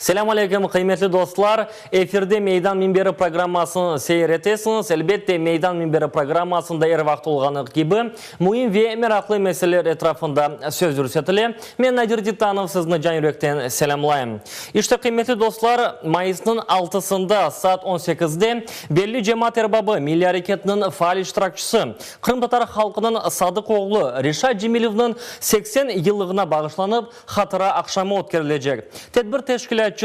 Selâm aleyküm, qıymetli dostlar! Efirde Meydan minberi programmasını seyir etesiñiz. Elbette, Meydan minberi programmasında er vaqıt olğanı kibi, müim ve meraqlı meseleler etrafında söz yürsetile. Men, Nadir Titanov, sizni can-yürekten selâmlayım. İşte, qıymetli dostlar, mayısnıñ altısında saat on sekizde belli cemaat erbabı, milliy areketniñ faal iştirakçisi, qırımtatar halqınıñ sadıq oğlu Reşat Cemilevniñ 80 yıllığına bağışlanıp, Hatıra aqşamı ötkerilecek. Tedbir teşkilâtçısı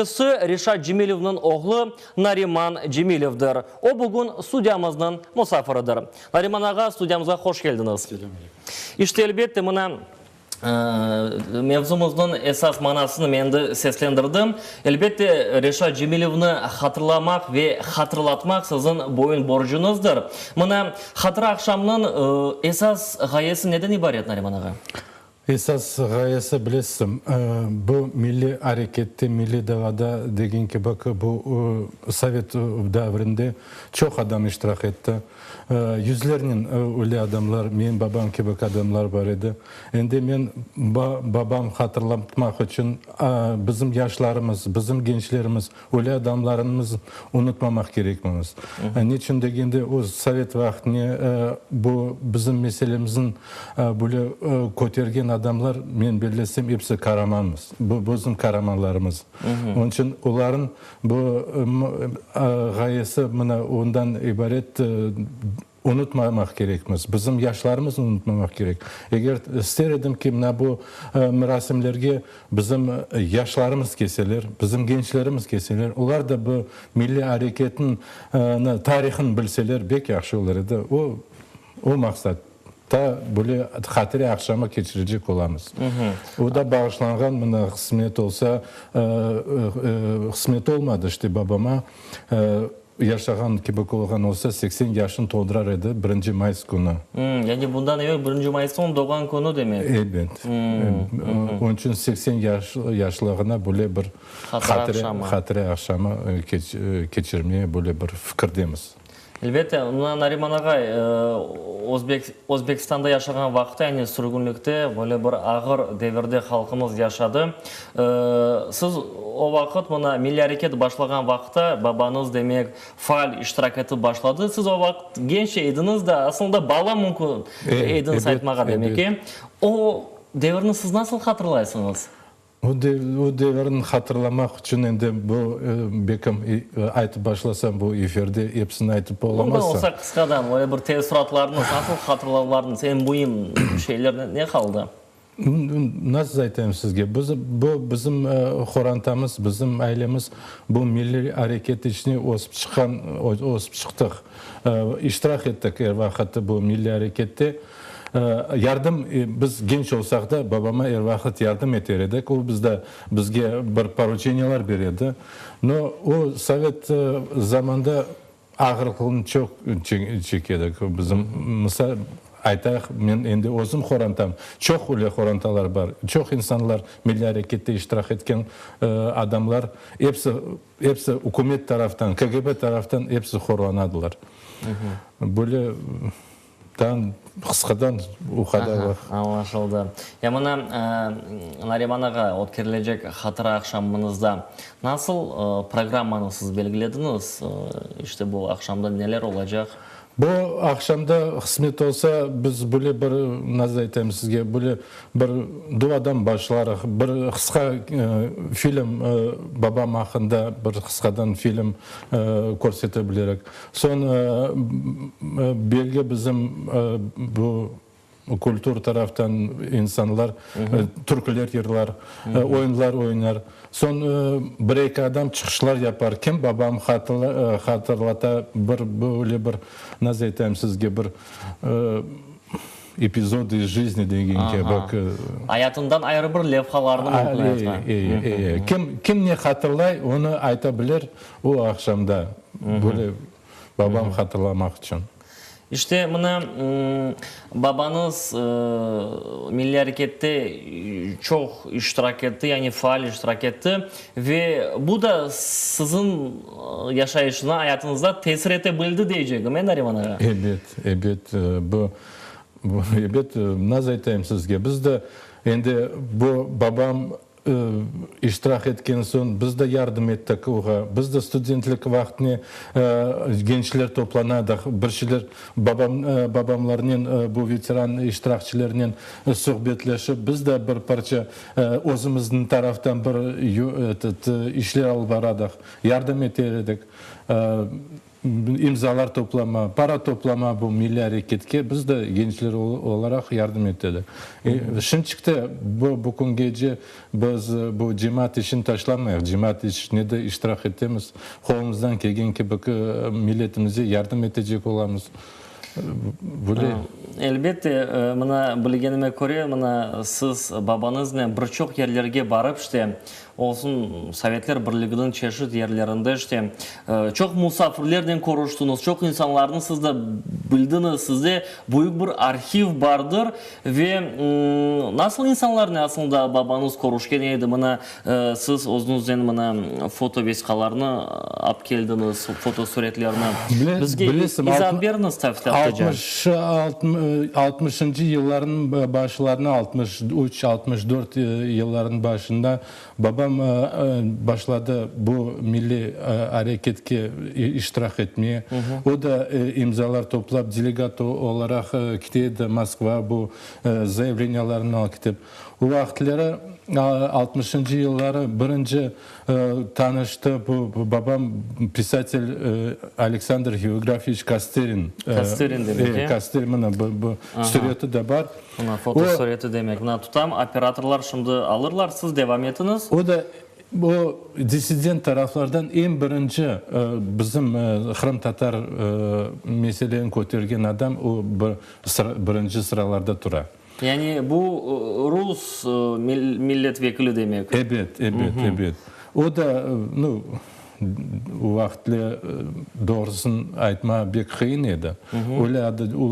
Reşat Cemilevniñ oğlu Nariman Cemilevdir. O, bugün studiyamıznıñ musafiridir. Nariman ağa, studiyamızğa hoş keldiñiz. Selâm aleyküm. İşte, elbette, mına, mevzumıznıñ esas manasını men endi seslendirdim. Elbette, Reşat Cemilevni hatırlamaq ve hatırlatmaq siziñ boyun borcuñızdır. Mına, hatıra aqşamınıñ esas ğayesi neden ibaret, Nariman ağa? Esas ğayesi, bilesiz, bu milliy arekette, milliy davada, degen kibi, bu sovet devrinde çoq adam iştirak etti. Yüzlernen öyle adamlar, menim babam kibi adamlar bar edi. Endi men babam hatırlatmaq içün bizim yaşlarımız, bizim gençlerimiz Öyle adamlarımız unutmamaq kerekmimiz. Niçün degende, o sovet vaqtine bu bizim meselemizin böyle kötergen adamlar, men bellesem, episi qaramanmız. Bu bizim qaramanlarımız. Onıñ içün oların bu ğayesi mına ondan ibaret. Unutmamaq kerekmiz, bizim yaşlarımız unutmamaq kerek. Eger ister edim ki, mına bu merasimlerge bizim yaşlarımız kelseler, bizim gençlerimiz kelseler, olar da bu milliy areketniñ tarihını bilseler, bek yahşı olur edi. O, o maqsatta böyle hatire aqşamı keçirecek olamız. O da bağışlanğan, mına, qısmet olsa, qısmet olmadı işte babama. Yaşağan kibi olğan olsa, 80 yaşını toldurar edi birinci mayıs künü. Yani bundan evel birinci mayısta onıñ doğğan künü demek. Ebet. Onıñ içün 80 yaş yaşlığına böyle bir hatıra aqşamı keçirmeye böyle bir fikirdemiz. Elbette, Nariman ağay, Özbekistanda yaşağan vaqıtta, yani sürgünlikte, böyle bir ağır devirde halqımız yaşadı. Siz o vaqıt, mına, milliy areket başlağan vaqıtta, babañız, demek, faal iştirak etip başladı. Siz o vaqıt genç ediñiz de, aslında bala mümkün ediñiz aytmağa, demek ki. O devirni siz nasıl hatırlaysıñız? O o devirni hatırlamaq içün endi bu, belkim, aytıp başlasam bu efirde episini aytıp olamazsam. Mümkün olsa qısqadan, öyle bir teessuratlarıñız, nasıl hatırlavlarıñız, eñ müim şeyler ne qaldı? Nasıl aytayım sizge, biz, bu bizim qorantamız, bizim ailemiz bu milliy areket içine ösip çıqqan, ösip çıqtıq, iştirak ettik er vaqıt bu milliy arekette. Yardım, biz genç olsaq da, babama er vaqıt yardım eter edik, o bizde, bizge bir poruçeniyalar bere edi. No, o sovet zamanda Ağırlıqnı çoq çekedik. Bizim, misal, aytayıq, men endi özüm qorantam, çoq öyle qorantalar bar, çoq insanlar, milliy arekette iştirak etken adamlar, episi, episi ükümet taraftan, KGB taraftan episi horlanadılar. Böyle. Dan, qısqadan o qadar laf. Añlaşıldı. Ya mına, Nariman ağa, ötkerilecek hatıra aqşamıñızda nasıl programmanı siz belgilediñiz? İşte bu aqşamda neler olacaq? Bu aqşamda, qısmet olsa, biz böyle bir, nasıl aytayım sizge, böyle bir duadan başlarıq, bir qısqa film, babam aqqında bir qısqadan film körsete bilerik. Soñ belgi bizim bu kultur taraftan insanlar türküler yırlar, oyunlar oynar. Soñ bir-eki adam çıqışlar yapar. Kim babam hatırlata bir böyle bir, nasıl aytayım sizge, bir epizod iz jizni degen kibi. Ayatından ayrı bir levhalarnı mümkün aytma. Kim, kim ne hatırlay, onı ayta bilir o aqşamda. Böyle babam hatırlamaq içün. İşte, mına, babañız milliy arekette çoq iştirak etti, yani faal iştirak etti ve bu da siziñ yaşayışına, ayatıñızda tesir ete bildi deycegim, e, Nariman ağa? Ebet, ebet. Bu, ebet, naz aytayım sizge, biz de endi bu babam. iştirak etken soñ biz de yardım ettik oğa. Biz de studentlik vaqtine gençler toplanadıq, bir şeyler babam babamlarnen bu veteran iştirakçilernen suhbetleşip, biz de bir parça özümizniñ taraftan bir işler alıp baradıq, yardım eter edik. İmzalar toplama, para toplama bu milliy areketke biz de gençler olaraq yardım etedik. Şimdiki de bu bu küngece biz bu cemaat işini taşlamayıq, cemaat işine de iştirak etemiz, qolumızdan kelgen kibi milletimize yardım etecek olamız. Böyle. Elbette, mına bilgenime köre, mına siz babañıznen bir çoq yerlerge barıp, işte, Olsun, Sovetler Birliginiñ çeşit yerlerinde işte çoq musafirlernen körüştiñiz, çoq insanlarnı siz de bildiñiz, sizde büyük bir arhiv bardır. Ve nasıl insanlarnen aslında babañız körüşken edi? Mına, siz özüñizden mına foto vesiqalarnı alıp keldiñiz, fotosuretlerni. Bizge izaat beriñiz tafsilâtlıca. Altmışıncı yıllarnıñ başlarına, 63, 64 yıllarnıñ başında babam başladı bu milliy areketke iştirak etmeye. O da imzalar toplap, delegat olaraq kete edi Moskva, bu zayavleniyalarnı alıp ketip. O vaqıtları, altmışıncı yılları birinci Tanıştı bu babam pisatel Aleksandr Geografiç Kosterin. Kosterin demek, e? Kosterin, mına bu süreti de bar. Mına foto süreti demek. Mına tutam, operatorlar şimdi alırlar, siz devam etiñiz. O da o dissident taraflardan eñ birinci bizim qırımtatar meseleni kötergen adam, o birinci sıralarda tura. Yani bu rus millet vekili demek. Ebet, ebet, ebet. O da, nu, o vaqıtle doğrusını aytma bek qıyın edi. Öyle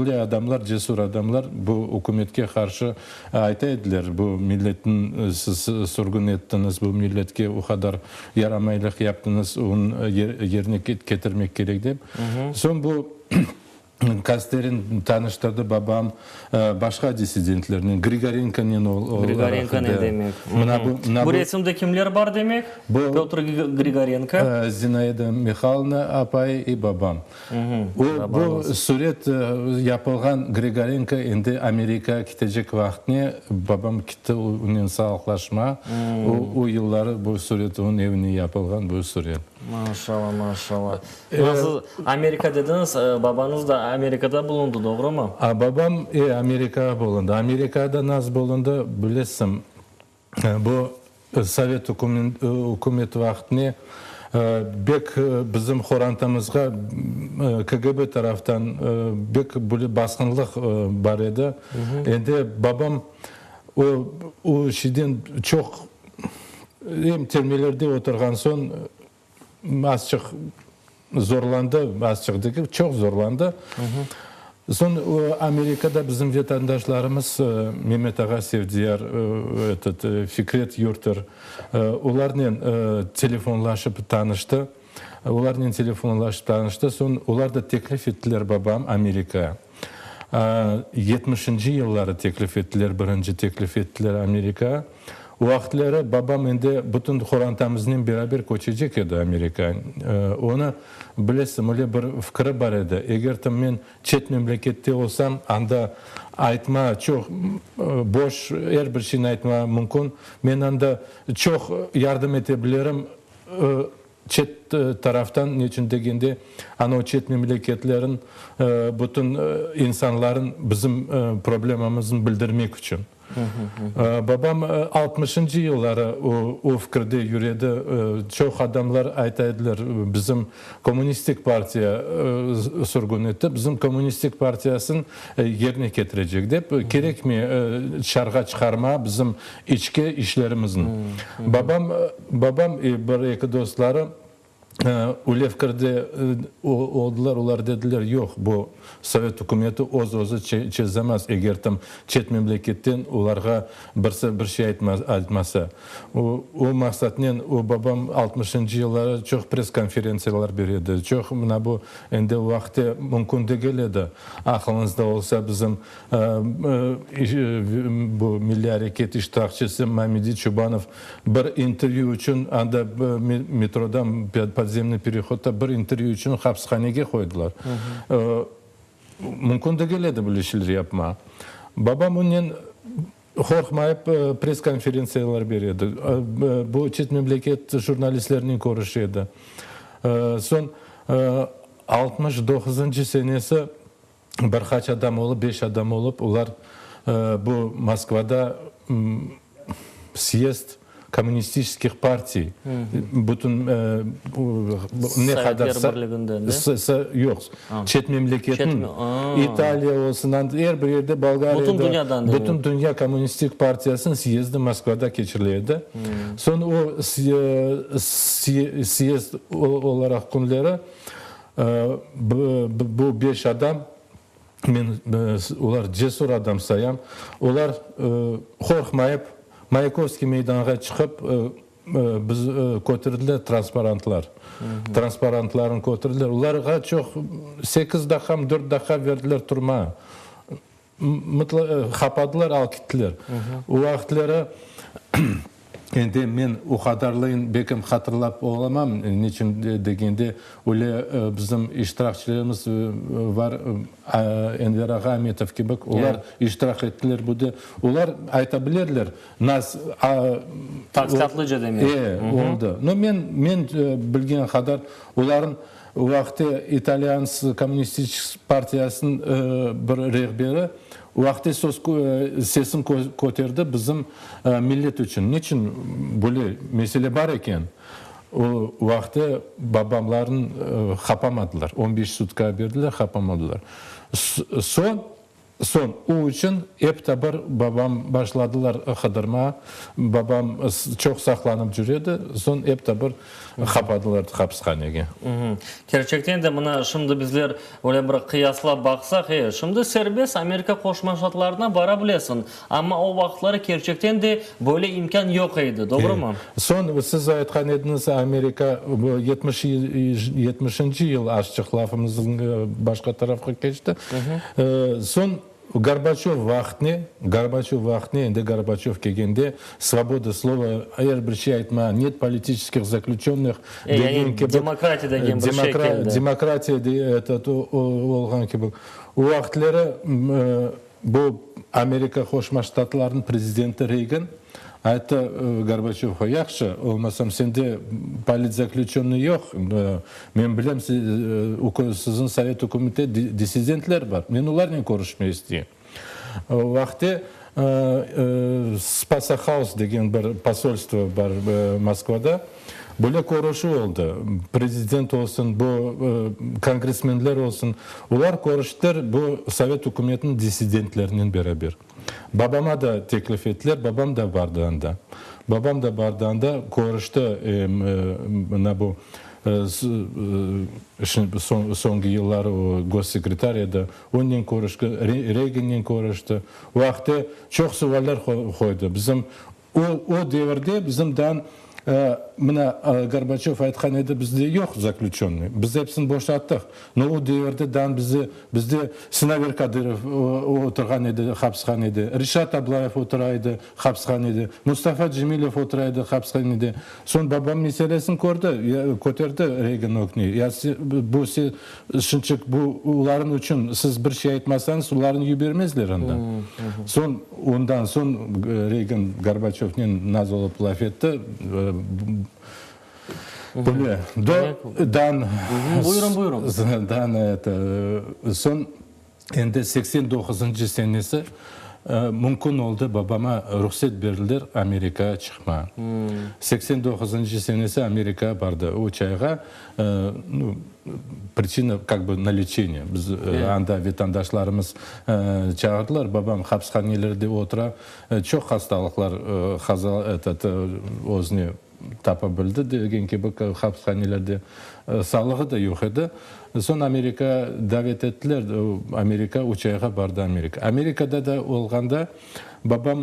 öyle adamlar, cesur adamlar bu ükümetke qarşı ayta ediler, bu milletni siz sürgün ettiñiz, bu milletke o qadar yaramaylıq yaptıñız, onı yerine ketirmek kerek dep. Soñ bu Kasterin tanıştırdı babam başqa dissidentlernen, Grigorenkonen ol. Grigorenko ne demek? Mına bu, mına bu resimde kimler bar demek? Bu Pötr Grigorenko. Zinaida Mihaylovna apayı i babam. O, bu suret yapılğan Grigorenko endi Amerikağa ketecek vaqtine babam ketti onen sağlıqlaşmağa. O, o yılları bu suret onıñ evinde yapılğan bu suret. Maşallah, maşallah. Nasıl, Amerika dediñiz, babañız da Amerikada bulundı, doğrumı? A, babam, e, Amerikada bulundı. Amerikada nasıl bulundı, bilesiñ, bu Sovet ükümeti vaqtine bek bizim qorantamızğa KGB taraftan bek böyle basqınlıq bar edi. Endi babam o, o şeyden çoq, em türmelerde oturğan soñ, Azçıq zorlandı, azçıq degil, çoq zorlandı. Soñ Amerikada bizim vetandaşlarımız Memet ağa Sevdiyar, etot, Fikret Yurter, olarnen telefonlaşıp tanıştı. Olarnen telefonlaşıp tanıştı. Soñ olar da teklif ettiler babam Amerikaya. Yetmişinci yılları teklif ettiler, birinci teklif ettiler Amerikağa. O vaqıtları babam endi bütün qorantamıznen beraber köçecek edi Amerikağa. Onı, bilesiñ, öyle bir fikri bar edi, eger de men çet memlekette olsam, anda aytma çoq boş, er bir şeyni aytma mümkün, men anda çoq yardım ete bilirim, Çet taraftan, neçün degende, ana o çet memleketlerin bütün insanların bizim problemamıznı bildirmek içün. Babam altmışıncı yılları o fikirde yüredi. Çoq adamlar ayta ediler, bizim kommunistik partiya sürgün etti, bizim kommunistik partiyasın yerine ketirecek dep, kerekmi tışarığa çıqarma bizim içki işlerimizni. Babam, babam bir eki dostları. Öyle fikirde oldılar, olar dediler, yoq, bu sovet ükümeti öz-özü çezemez, eger tam çet memleketten olarğa birisi bir şey aytmasa. O maqsatnen o babam altmışıncı yılları çoq press-konferentsiyalar bere edi, çoq mına bu endi o vaqıtte mümkün degil edi, aqılıñızda olsa bizim Bu milliy areket iştirakçisi Mamedi Çubanov bir intervyü içün anda metroda, podzemnıy perehodda bir intervyü içün hapishanege qoydılar. Mümkün degil edi böyle şeyler yapma. Babam onen qorqmayıp press-konferentsiyalar bere edi. Bu çet memleket jurnalistlerinen körüşe edi. Soñ 69-ncı senesi Bir qaç adam olıp, beş adam olıp, olar bu Moskvada syezd kommunistiçeskih partiy, bütün ne qadar Sovetler Birliginden, de? Yoq, çet memleketniñ, İtaliya olsun, er bir yerde, Bolgariyada, Bütün dünyadan, demek. Bütün dünya kommunistik partiyasınıñ syezdi Moskvada keçirile edi. Soñ o syezd olaraq künleri Bu beş adam, men olar cesur adam sayam, olar qorqmayıp, Mayakovskiy meydanğa çıqıp, biz köterdiler transparantlar, transparantlarını köterdiler. Olarğa çoq, sekiz daqqamı, dört daqqa berdiler turmağa. Qapadılar, alıp kettiler. O vaqıtları endi men o qadarlıyın belkim hatırlap olamam, niçün degende, öyle bizim iştirakçilerimiz var, Enver ağa Ametov kibi, olar iştirak ettiler bu de. Olar ayta bilirler, nas. Tafsilâtlıca demek. E, oldı. No, men, men bilgen qadar, olarnıñ O vaqıtte İtalyan Kommunistik partiyasınıñ bir rehberi o vaqıtte söz sesini köterdi bizim millet içün. Niçün böyle mesele bar eken? O vaqıtte babamlarnı qapamadılar. On beş sutka berdiler, qapamadılar. Soñ Soñ, o içün ep ta bir babam başladılar qıdırma, babam çoq saqlanıp cür edi, soñ ep ta bir qapadılar hapishanege. Kerçekten de, mına şimdi bizler öyle bir qıyaslap baqsaq, e, şimdi serbest Amerika Qoşma Ştatlarına bara bilesiñ, amma o vaqıtları kerçekten de böyle imkân yoq edi, doğrumı? Soñ, siz aytqan ediñiz, Amerika yetmişinci yıl azçıq lafımız başqa tarafqa keçti. Soñ Gorbaçöv vaqtine, Gorbaçöv vaqtine, endi Gorbaçöv kelgende svoboda slova, er bir şey aytma, net politiçeskih zaklüçönnıh degen kibi. Demokratiya degen bir şey keldi. Demokratiya olğan kibi. O vaqıtları Bu Amerika Qoşma Ştatlarınıñ prezidenti Reygan ayttı Gorbaçövğa, Yahşı, olmasam sende politzaklüçönnıy yoq, men bilem, siziñ Sovet ükümette dissidentler bar, men olarnen körüşmey isteyim. O vaqıtte Spasa Haus degen bir posolstvo bar Moskvada. Böyle körüşüv oldı, prezident olsun, bu kongressmenler olsun, olar körüştiler bu sovet ükümetiniñ dissidentlerinen beraber. Babama da teklif ettiler, babam da bardı anda. Babam da bardı anda, körüşti, mına bu soñki yılları o gossekretar edi, onnen körüşti, Reygannen körüşti. O vaqıtte çoq sualler qoydı. Bizim O, o devirde bizim dan, mına, Gorbaçöv aytqan edi, bizde yoq zaklüçönnıy, biz episini boşattıq. No, o devirde dan bizde, bizde Sinaver Kadırov oturğan edi hapishanede, Reşat Ablayev otura edi hapishanede, Mustafa Cemilev otura edi hapishanede. Soñ babam meselesini kördi, köterdi Reygan ögüne, ya bu şınçıq bu olarnıñ içün siz bir şey aytmasañız, olarnı yibermezler anda. Soñ ondan soñ Reygan Gorbaçövnen naz olıp laf etti. Böyle do dan Buyurın, buyurın. Dan eto soñ endi 89-ncı senesi mümkün oldı babama ruhset berdiler Amerikağa çıqmağa. 89-ncı senesi Amerikağa bardı üç ayğa. Nu, pričina, kak bı, na leçeniye. Biz anda vetandaşlarımız çağırdılar, babam hapishanelerde otura, çoq hastalıqlar, etot, özüne. tapa bildi, degen kibi, hapishanelerde sağlığı da yoq edi. Soñ Amerika davet ettiler, Amerika, üç ayğa bardı Amerika. Amerikada da olğanda babam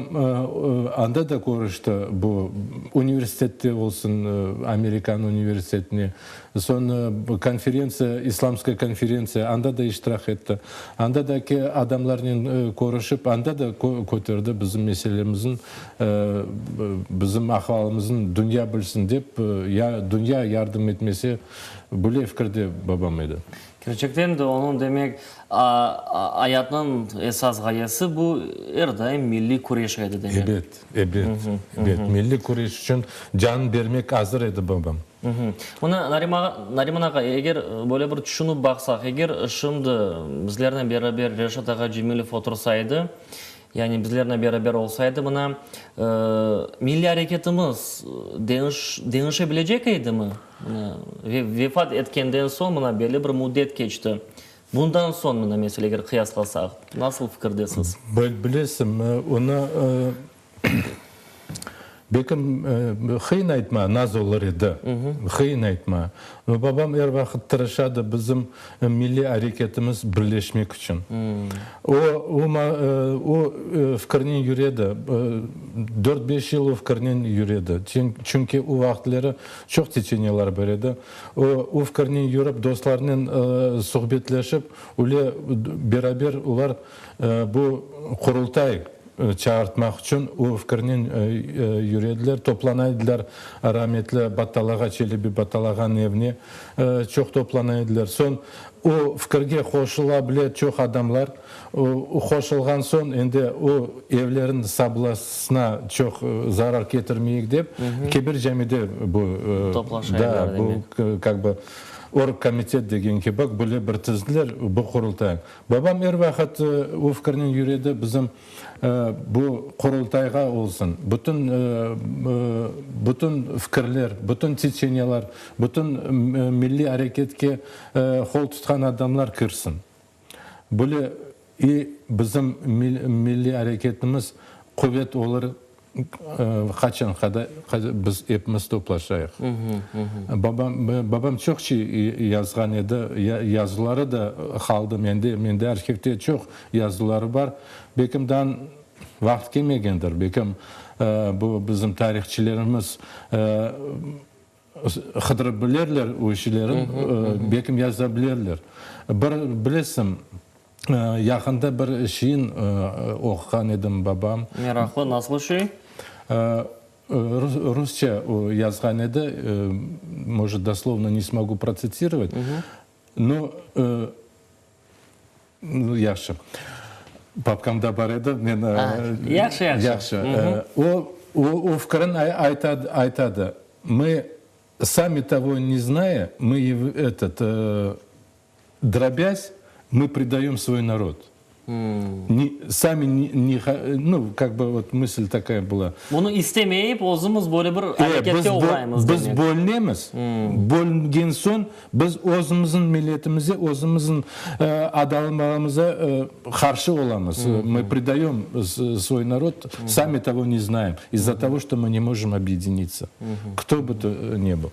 anda da körüşti, bu universitette olsun, Amerikanıñ universitetine, soñ konferentsiya, islamskaya konferentsiya, anda da iştirak etti. Andadaki adamlarnen körüşip, anda da köterdi bizim meselemizni, bizim ahvalımıznı dünya bilsin dep, ya dünya yardım etmese, Böyle fikirde babam edi. Kerçekten de, onıñ, demek, ayatınıñ esas ğayesi bu er daim milliy küreş edi, demek. Ebet, ebet, ebet. Milliy küreş içün canın bermek azır edi babam. Mına, Nariman ağa, eger böyle bir tüşünip baqsaq, eger şimdi bizlernen beraber Reşat ağa Cemilev otursa edi, Yani bizlernen beraber olsaydı, mına, milliy areketimiz deñiş, deñişe bilecek edimi? Mına, vefat etkenden soñ, mına, belli bir müddet keçti. Bundan soñ, mına, meselâ, eger qıyaslasaq, nasıl fikirdesiz? Bilesiñ, onı Belkim, qıyın aytma, naz olur edi. Qıyın aytma. Babam er vaqıt tırışadı bizim milliy areketimiz birleşmek içün. O, o fikirnen yüredi. Dört-beş yıl o fikirnen yüredi. Çünki o vaqıtları çoq teçeniyalar bar edi. O, o fikirnen yürip, dostlarınen suhbetleşip, öyle beraber olar bu Qurultay çağırtmaq içün o fikirnen yürediler, toplana ediler, rametli Battal ağa, Çelebi Battal ağanıñ evine çoq toplana ediler. Soñ o fikirge qoşula bile çoq adamlar. O qoşulğan soñ endi o evlerin sablasına çoq zarar ketirmeyik dep, Kebir camide bu, da, bu, kak bı, orgkomitet degen kibi böyle bir tizdiler bu qurultay. Babam er vaqıt o fikirnen yüredi, bizim bu Qurultayğa olsun, bütün bütün fikirler, bütün teçeniyalar, bütün milliy areketke qol tutqan adamlar kirsin. Böyle i bizim milliy areketimiz quvet olur. Qaçan biz epimiz toplaşayıq. Babam, babam çoq şey yazğan edi, yazıları da qaldı mende, mende arhivte çoq yazıları bar. Belkim daa vaqıt kelmegendir, belkim bu bizim tarihçilerimiz qıdırıp bilirler o şeyleri, belkim yaza bilirler. Bir bilesiñ, yaqında bir şeyin oquğan edim babam. Meraqlı, nasıl şey? Rusça o yazğan edi, может, doslovno ne smogu protsitirovать, no, yahşı, papkamda bar edi, men. Yahşı, yahşı. Yahşı. O, o fikirin aytadı, mı sami togo ne znaya, mı etot, drobâs, mı predayom svoy narod. Sami ne, nu, kak bı vot mısl takaya byla. Bunı istemeyip, özümiz böyle bir areketke oğraymız, demek. Biz bölünemiz. Bölüngen soñ biz özümizniñ milletimize, özümizniñ adamlarımıza qarşı olamız. Mı predayom svoy narod, sami togo ne znaem, iz-za togo, çto mı ne mojım objedinitsa, kto bı to ne byl.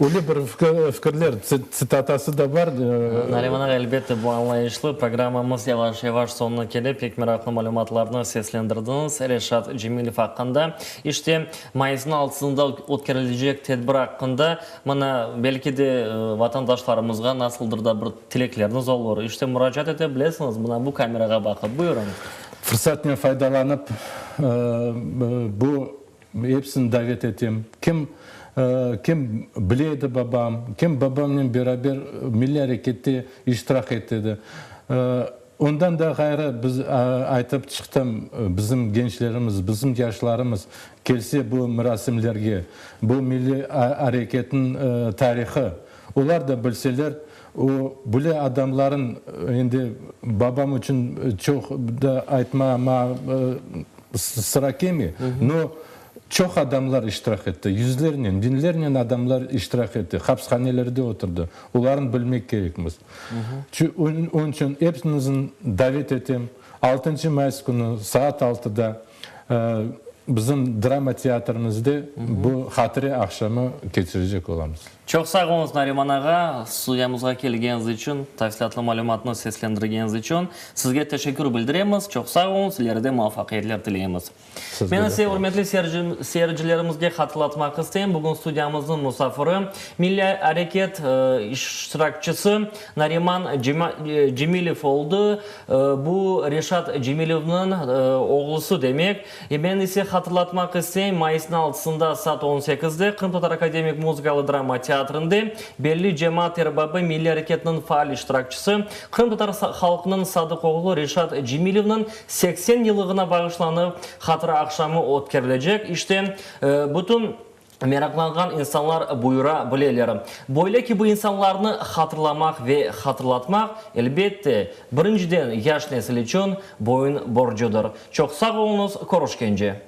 Öyle bir fikirler, tsitatası da bar. Nariman ağa, elbette, bu añlayışlı. Programmamız yavaş-yavaş soñuna kele. Pek meraqlı malümatlarnı seslendirdiñiz Reşat Cemilev aqqında. İşte, mayısnıñ altısında ötkerilecek tedbir aqqında, mına, belki de, vatandaşlarımızğa nasıldır da bir tilekleriñiz olur. İşte, muracaat ete bilesiñiz, mına, bu kamerağa baqıp. Buyurıñ. Fırsatnen faydalanıp, bu Episini davet etem. Kim, kim bile edi babam, kim babamnen beraber milliy arekette iştirak ete edi. Ondan da ğayrı biz aytıp çıqtım, bizim gençlerimiz, bizim yaşlarımız kelse bu merasimlerge, bu milliy areketniñ tarihı, olar da bilseler, o bile adamların, endi babam içün çoq da aytma, Sıra kelmey, no, çoq adamlar iştirak etti, yüzlernen, biñlernen adamlar iştirak etti, hapishanelerde oturdı, olarnı bilmek kerekmiz. Onıñ içün epinizni davet etem, altıncı mayıs künü saat altıda. Bizim drama teatrimizde bu hatıra aqşamı keçirecek olamız. Çoq sağ oluñız, Nariman ağa, studiyamızğa kelgeniñiz içün, tafsilâtlı malümatnı seslendirgeniñiz içün. Sizge teşekkür bildiremiz. Çoq sağ oluñız, ileride muvafaqiyetler tileymiz. Men ise ürmetli seyircilerimizge hatırlatmaq isteyim, bugün studiyamıznıñ musafiri, milliy areket iştirakçisi Nariman Cemilev oldı. Bu, Reşat Cemilevniñ oğlusı demek. Men ise hatırlatmaq isteyim, mayısnıñ altısında saat on sekizde Qırımtatar akademik muzıkalı-drama teatrinde belli cemaat erbabı, milliy areketniñ faal iştirakçisi, qırımtatar halqınıñ sadıq oğlu Reşat Cemilevniñ 80 yıllığına bağışlanıp hatıra aqşamı ötkerilecek. İşte, bütün meraqlanğan insanlar buyura bileler. Böyle kibi insanlarnı hatırlamaq ve hatırlatmaq, elbette, birinciden yaş nesil içün boyun borcudır. Çoq sağ oluñız, körüşkence!